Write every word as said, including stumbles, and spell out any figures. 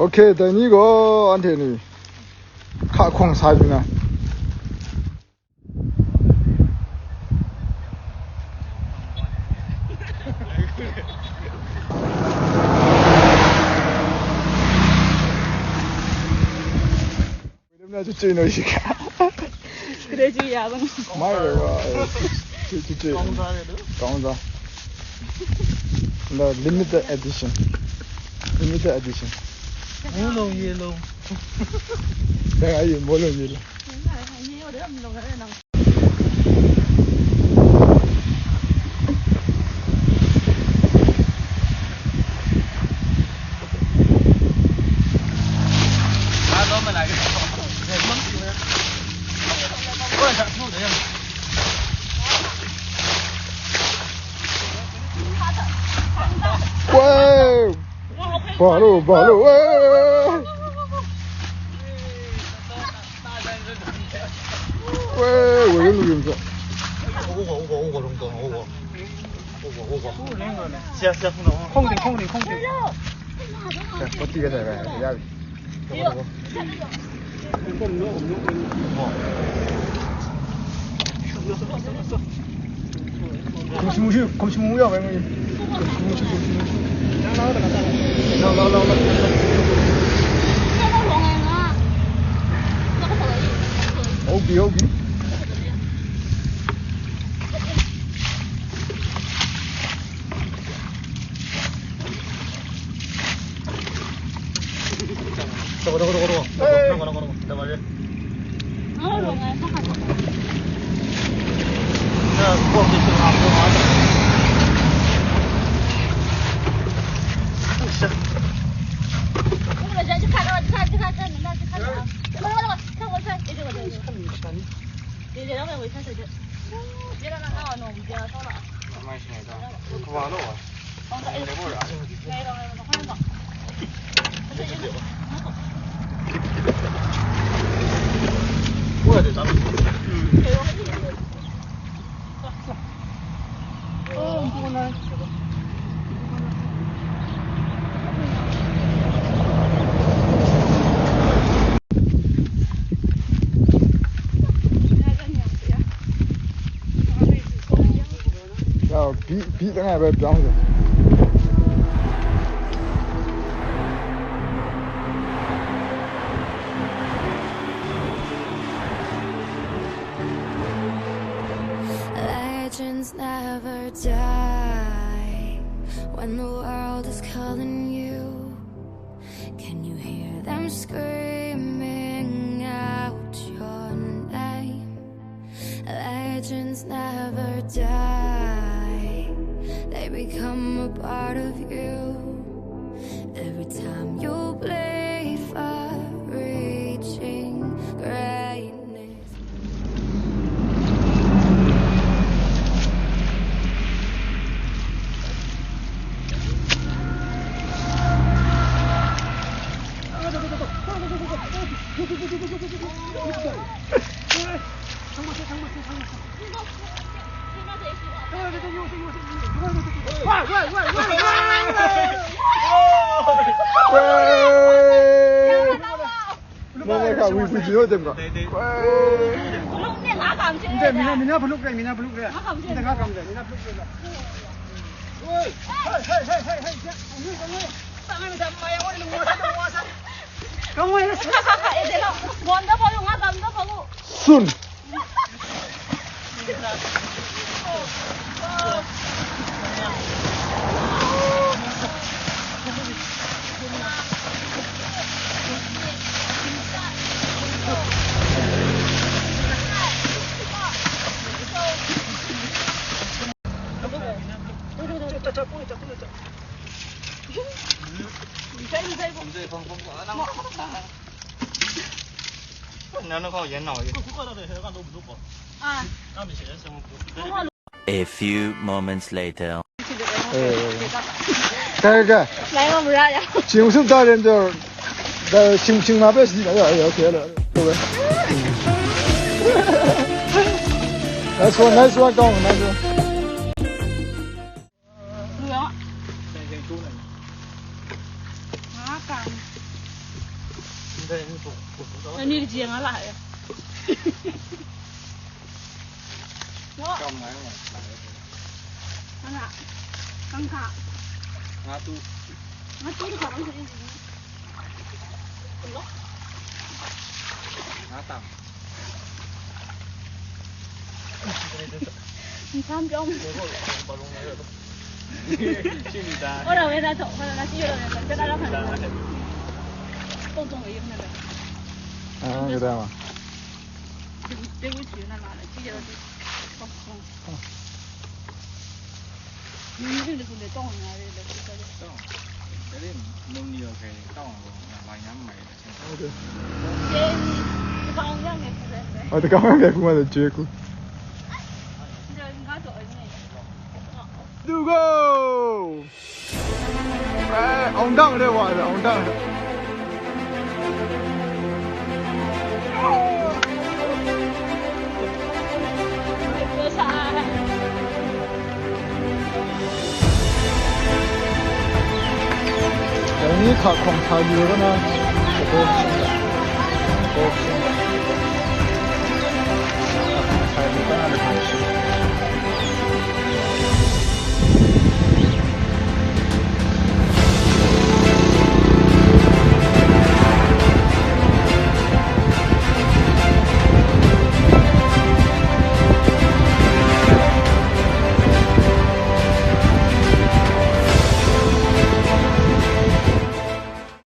Okay, dai ni gaw anhte ni hka hkawng sa yu na. Mai rau, eh, ci, ci, ci. Kaung za. The limited edition. Limited edition. Mo long ye long. Dai, ai, mo long ye long. Wow! Balo, balo, eh! 喂，我跟你说。行行，空顶空顶空顶。我这个在这压力。 空气木去，空气木要不然空气木去，空气木去。来来来来来。OK OK。Beat, beat ตั้งแต่แบบ down เลย. Legends never die when the world is calling you. Can you hear them screaming out your name? Legends never die, they become a part of you. Every time you bleed for reaching greatness. Soon. A few moments later. 哎，哎，哎。 Kaya, kaya. Lai ma mara ya. Sing sum ta ren to, da sing sing ma pe si na ya, ya, okay, la. Okay. Nice one, nice one, Tong, nice one. 对啊。啊，干。那你的姐俺来呀。我。干嘛呀？俺俩，刚看。俺都。俺都是可能是。俺当。 你看标没？我让我给他走，我让他继续让他走，再让他看。动动了一个那个。 Ah, kita ma. 对不起，那妈的，继续让他走。 Jadi, mung ni okay, tau ang ko, na bai nam mai. Oh, teka ma ngai kuma da je ku. Du go! Eh, ong dang de wa, ong dang. Dai ni hka hkawng hta yu ai na,